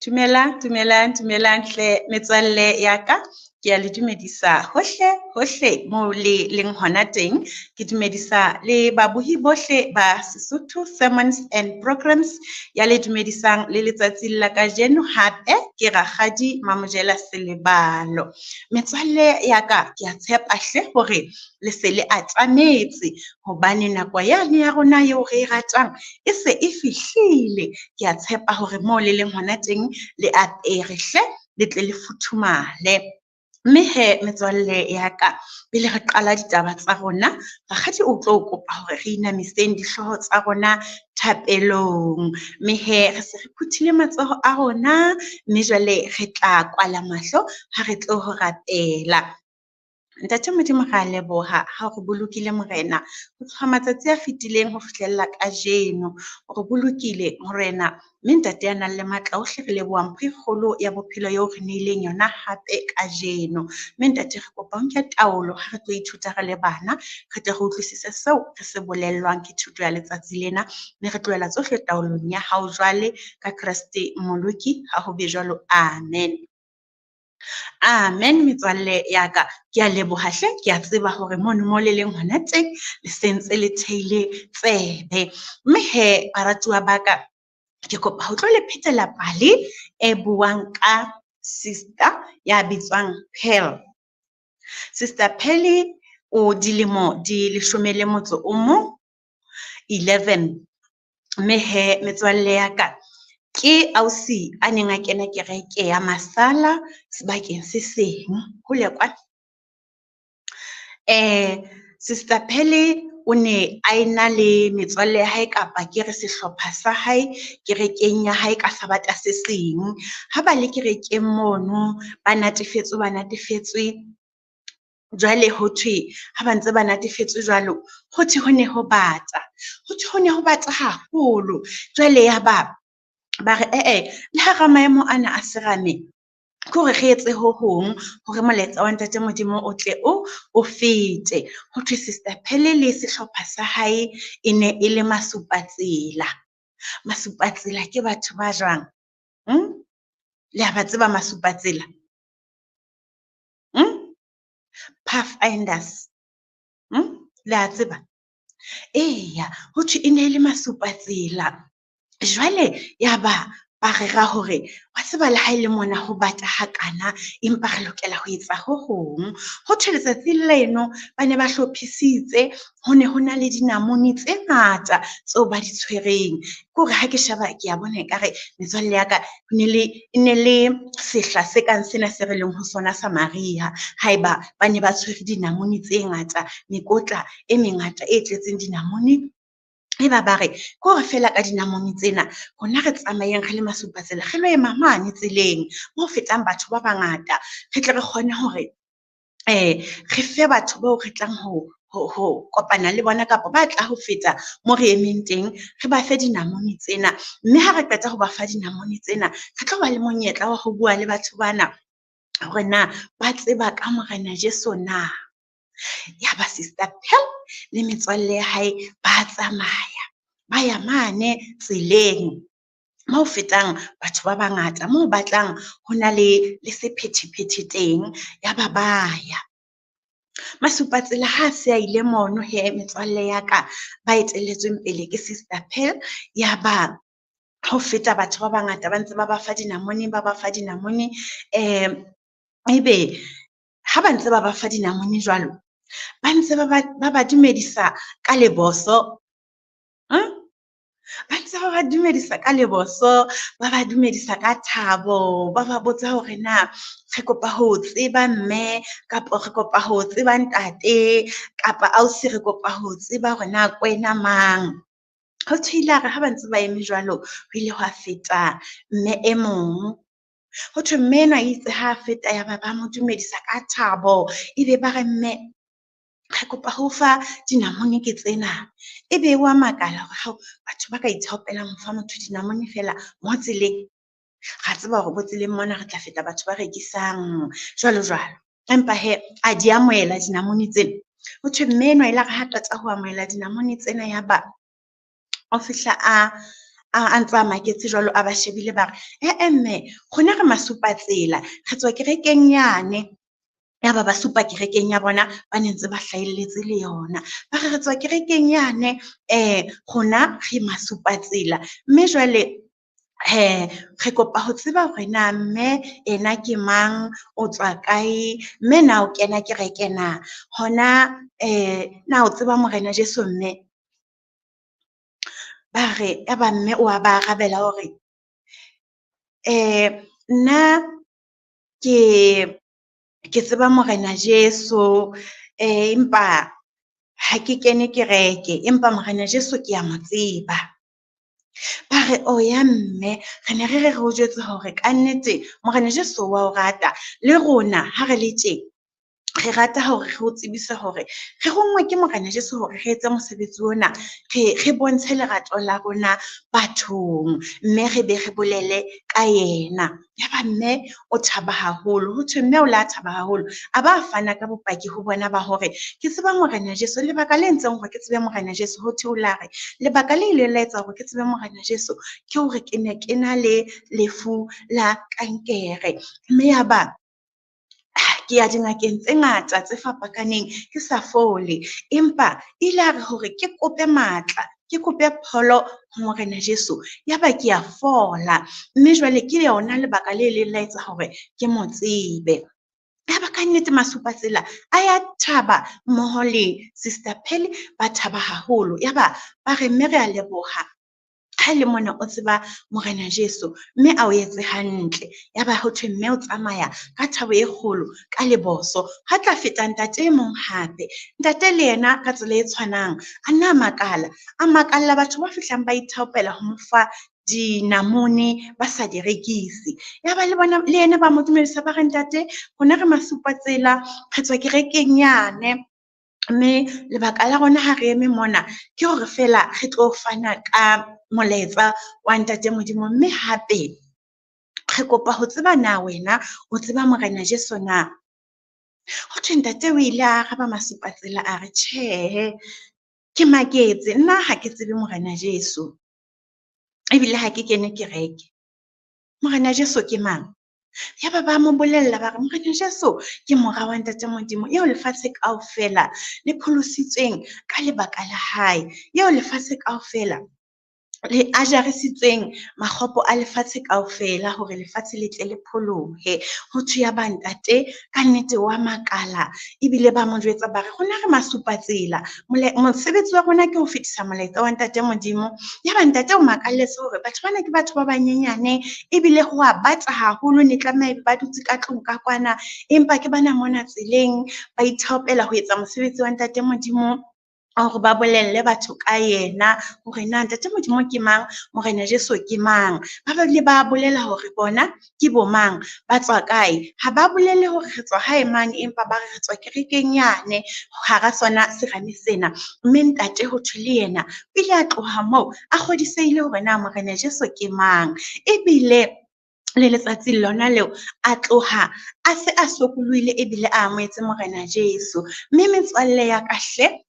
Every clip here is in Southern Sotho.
Dumelang, dumelang, dumelang hle metswalle ya ka. Ke a le dumedisa hohle hohle moo le leng hona teng. Ke dumedisa le babohi bohle ba Sesotho Sermons and Programs ya le dumedisang le letsatsing la kajeno hape ke Rakgadi Mamojela Selebalo. Metswalle ya ka, ke a tshepa hle hore le se le atametse hobane nako yane ya rona eo re e ratang e se e fihlile. Ke a tshepa hore moo le leng hona teng le apere hle le tle le futhumale. Mme hee metswalle ya ka, pele re qala ditaba tsa rona, rakgadi o tlo kopa hore re inamiseng dihlooho tsa rona thapelong. Mme hee re se re phuthile matsoho a rona, mme jwale re tla kwala mahlo ha re tlo ho rapela. Ntate Modimo, re a leboha ha o re bolokile Morena ho tloha matsatsi a fetileng ho fihlella kajeno. O re bolokile Morena, mme Ntate ya nang le matla ohle, re leboha mpho e kgolo ya bophelo eo re neileng yona hape kajeno. Mme Ntate, re kopa o nke taolo ha re tlo ithuta re le bana, re tle re utlwisise seo re se bolellwang ke thuto ya letsatsi lena. Mme re tlohela tsohle taolong ya hao jwale ka Kreste Mmoloki, ha ho be jwalo, amen. Amen metswalle ya ka, ke a leboha hle, ke a tseba hore mono mo le leng hona teng le sentse le theile tsebe. Mme hee baratuwa ba ka, ke kopa ho tlo le phetela pale e buang ka sister ya bitswang Pearl. Sister Pearl o dilemo di 11, 11. Mme hee metswalle ya ka, ke ausi a neng a kena kereke ya Masala sebakeng se seng hole kwana. Sister Pearl o ne a ena le metswalle ya hae kapa ke re sehlopha sa hae kerekeng ya hae ka Sabata se seng. Ha ba le kerekeng mono, ba natefetswe, ba natefetswe. Jwale ho thwe ha ba ntse ba natefetswe jwalo, ho thwe ho ne ho bata. Ho thwe ho ne ho bata haholo. Jwale ya ba ba re eh-eh, le hara maemo ana a serame, ke hore re etse ho hong hore molaetsa wa Ntate Modimo o tle o fete. Ho thwe Sister Pearl le sehlopha sa hae e ne e le masupatsela. Masupatsela ke batho ba jwang? Le a ba tseba masupatsela? Pathfinders. Le a tseba? Eya, ho thwe e ne e le masupatsela. Jwale ya ba ba rera hore wa tseba le ha e le mona ho bata hakana, empa re lokela ho etsa ho hong. Ho thwe letsatsing leno ba ne ba hlophisitse, ho ne ho na le dinamune tse ngata tseo ba di tshwereng. Ke hore ha ke sheba ke a bona ekare metswalle ya ka e ne le sehla se kang sena se re leng ho sona sa mariha. Haeba ba ne ba tshwere dinamune tse ngata, mekotla e mengata e tletseng dinamune. Eba ba re, ke hore feela ka dinamune tsena, rona re tsamayeng re le masupatsela, re lo ema mane tseleng moo fetang batho ba bangata, re tle re kgone hore re fe batho bao re tlang ho kopana le bona kapa ba tla ho feta mo re emeng teng, re ba fe dinamune tsena. Mme ha re qeta ho ba fa dinamune tsena, re tlo ba le monyetla wa ho bua le batho bana hore na ba tseba ka Morena Jesu na. Ya ba Sister Pearl le metswalle ya hae ba tsamaya, ba ya mane tseleng moo fetang batho ba bangata, moo batlang ho na le sephethephethe teng, ya ba ba ya. Masupatsela ha se a ile mono he metswalle ya ka ba etelletsweng pele ke Sister Pearl, ya ba ho feta batho ba bangata ba ntse ba ba fa dinamune, ba ba fa dinamune. Ebe ha ba ntse ba ba fa dinamune jwalo, ba ntse ba ba dumedisa ka leboso. Ba ntse ba ba dumedisa ka leboso, ba ba dumedisa ka thabo, ba ba botsa hore na re kopa ho tseba mme, kapa re kopa ho tseba ntate, kapa ausi re kopa ho tseba hore na kwena mang. Ho thwe ile a re ha ba ntse ba eme jwalo, ho ile hwa feta mme e mong. Ho thwe mme enwa itse ha a feta ya ba ba mo dumedisa ka thabo, ebe ba re mme re kopa ho fa dinamune ke tsena. Ebe wa makala hore hao batho ba ka ithaopelang ho fa motho dinamune feela mo tseleng. Ra tseba hore bo tseleng mona re tla feta batho ba rekisang jwalo jwalo. Empa he a di amohela dinamune tsena. Ho thwe mme enwa ile a re ha qeta ho amohela dinamune tsena ya ba o fihla A ntse a maketse jwalo, a ba shebile, ba re, "Eh-eh mme, rona re masupatsela, re tswa kerekeng yane." Yaba ba supa kerekeng ya bona, ba ne ntse ba hlahelletse le yona. Ba re, "Re tswa kerekeng yane, rona re masupatsela. Mme jwale re kopa ho tseba hore na mme ena ke mang, o tswa kae, mme na o kena kereke na? Hona na o tseba Morena Jesu mme?" Ba re, yaba mme o wa ba arabela hore, "Nna ke tseba Morena Jesu, empa ha ke kene kereke, empa Morena Jesu ke a mo tseba." Ba re, "O ya mme, re ne re re re o jwetse hore kannete Morena Jesu wa o rata, le rona ha re le tje, re rata hore re o tsebise hore re ronngwe ke Morena Jesu hore re etse mosebetsi ona, re bontshe lerato la rona bathong, mme re be re bolele ka yena." Yaba mme o thaba haholo, ho thwe mme o la thaba haholo, a ba fana ka bopaki ho bona ba hore ke tseba Morena Jesu. Lebaka le entseng hore ke tsebe Morena Jesu, ho thwe o la re, lebaka le ileng la etsa hore ke tsebe Morena Jesu ke hore ke ne ke na le lefu la kankere, mme yaba ke ya dingakeng tse ngata tse fapakaneng ke sa fole, empa ile a re hore ke kope matla, ke kope pholo ho Morena Jesu, yaba ke a fola. Mme jwale ke yona lebaka le ileng la etsa hore ke mo tsebe. Yaba ka nnete masupatsela a ya thaba mmoho le Sister Pelly, ba thaba haholo. Yaba ba re, "Mme re a leboha ha e le mona o tseba Morena Jesu, mme a o etse hantle." Yaba ho thwe mme o tsamaya ka thabo e kgolo ka leboso. Ha tla feta ntate e mong hape, ntate le yena ka tsela e tshwanang, a nna a makala, a makalla batho ba fihlang ba ithaopela ho mo fa dinamone ba sa di rekise. Yaba le bona, le yena ba mo dumedisa, ba re, "Ntate, rona re masupatsela, re tswa kerekeng yane, mme lebaka la rona ha re eme mona ke hore feela re tlo fana ka molaetsa wa Ntate Modimo, mme hape re kopa ho tseba na wena o tseba Morena Jesu na?" Ho thwe ntate o ile a araba masupatsela a re, "Tjhehe, ke maketse, nna ha ke tsebe Morena Jesu, ebile ha ke kene kereke. Morena Jesu ke mang?" Yaba ba mo bolella ba re, "Morena Jesu ke mora wa Ntate Modimo, eo lefatshe kaofela le pholositsweng ka lebaka la hae, eo lefatshe kaofela le a jarisitsweng makgopo a lefatshe kaofela hore lefatshe le tle le pholohe." Ho thwe yaba ntate ka nnete wa makala, ebile ba mo jwetsa ba re, "Rona re masupatsela, mosebetsi wa rona ke ho fetisa molaetsa wa Ntate Modimo." Yaba ntate o makalletse hore batho bana ke batho ba banyenyane, ebile ho a bata haholo, ne tlameha ba dutse ka tlung ka kwana, empa ke bana mona tseleng ba ithaopela ho etsa mosebetsi wa Ntate Modimo, hore ba bolelle batho ka yena, hore na Ntate Modimo ke mang, Morena Jesu ke mang. Ba bile ba bolela hore bona ke bo mang, ba tswa kae. Ha ba bolele hore re tswa hae mane, empa ba re re tswa kerekeng yane hara sona serame sena. Mme ntate ho thwe le yena o ile a tloha moo a kgodisehile hore na Morena Jesu ke mang. Ebile le letsatsing lona leo a tloha a se a sokolohile ebile a amohetse Morena Jesu. Mme metswalle ya ka hle,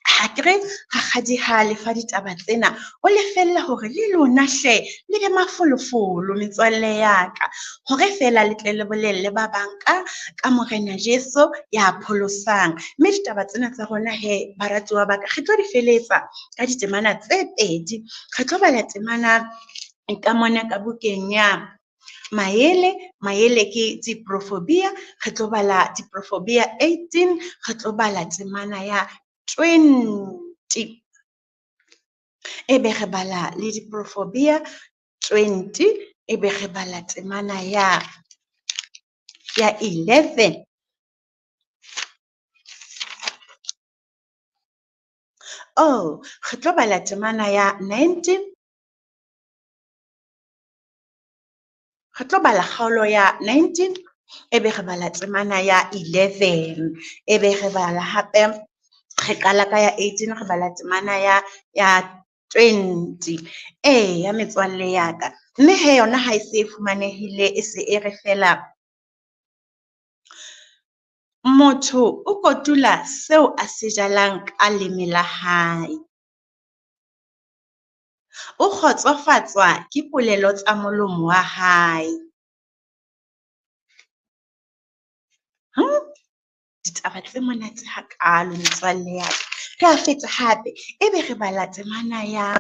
ha ke re rakgadi ha lefa ditaba tsena, o lefella hore le lona hle le be mafolofolo metswalle ya ka, hore feela le tle le bolelle ba bang ka Morena Jesu ya pholosang. Mme ditaba tsena tsa rona he, baratuwa ba ka, re tlo di feletsa ka ditemana tse pedi. Re tlo bala temana ka mona ka bukeng ya Maele, Maele ke Diprofobia, re tlo bala Diprofobia 18, re tlo bala temana ya 20. Ebe re bala le Diprofobia 20, ebe re bala temana ya 11. Oh, re tlo bala temana ya 19. Re tlo bala kgaolo ya 19, ebe re bala temana ya 11, ebe re bala hape, re qala ka ya 18, re bala temana ya 20. Ya metswalle ya ka. Mme he yona ha e se e fumanehile, e se e re fela, motho o kotula seo a se jalang ka leme la hae. O kgotsofatswa ke polelo tsa molomo wa hae. Ditaba tse monate hakalo metswalle ya ka. Re a feta hape, ebe re bala temana ya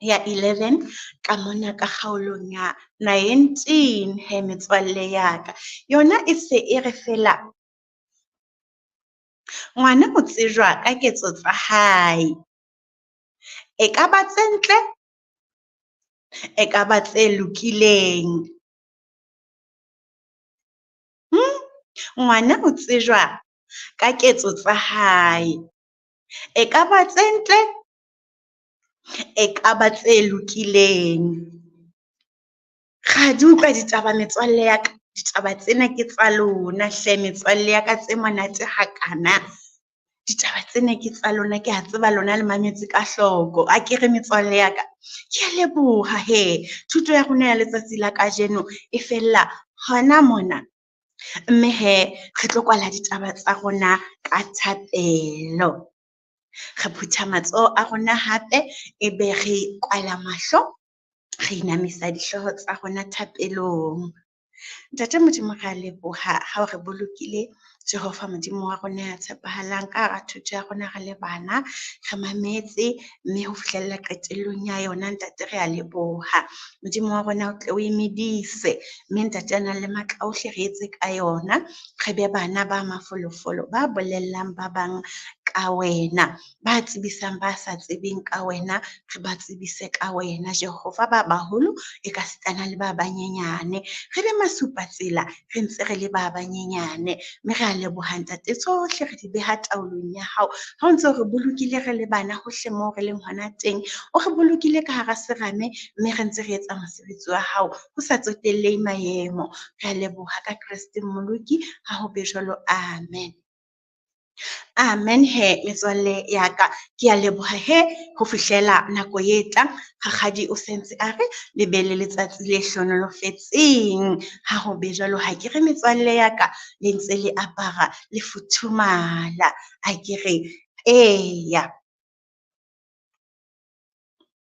11 ka mona ka kgaolong ya 19 he metswalle ya ka. Yona e se e re fela, ngwana o tsejwa ka ketso tsa hae. E ka ba tse ntle, e ka ba tse lokileng. Ngwana o tsejwa ka ketso tsa hae. E ka ba tse ntle, e ka ba tse lokileng. Ra di utlwa ditaba metswalle ya ka. Ditaba tsena ke tsa lona hle metswalle ya ka tse monate hakana. Ditaba tsena ke tsa lona, ke a tseba lona le mametse ka hloko. Akere metswalle ya ka? Ke a leboha he. Thuto ya rona ya letsatsi la kajeno e fella hona mona. Mme he, re tlo kwala ditaba tsa rona ka thapelo. Re phutha matsoho a rona hape, ebe re kwala mahlo, re inamisa dihlooho tsa rona thapelong. Ntate Modimo, re a leboha ha o re bolokile. Jehova Modimo wa rona ya tshepahalang, ka hara thuto ya rona re le bana, re mametse mme ho fihlella qetellong ya yona. Ntate, re a leboha. Modimo wa rona, o tle o e medise, mme Ntate a nang le matla ohle, re etse ka yona. Re be bana ba mafolofolo, ba bolellang ba bang ka wena, ba tsebisang ba sa tsebeng ka wena, re ba tsebise ka wena Jehova, ba baholo e ka sitana le ba banyenyane. Re be masupatsela re ntse re le ba banyenyane, mme re a leboha Ntate, tsohle re di beha taolong ya hao. Ha o ntse o re bolokile re le bana hohle moo re leng hona teng, o re bolokile ka hara serame, mme re ntse re etsa mosebetsi wa hao ho sa tsotellehe maemo. Re a leboha ka Kreste Mmoloki, ha ho be jwalo, amen. Amen he metswalle ya ka, ke a leboha he ho fihlela nako e tlang. Rakgadi o sentse a re le be le letsatsi le hlohonolofetseng. Ha ho be jwalo, ha ke re metswalle ya ka, le ntse le apara le futhumala. Ha ke re eya.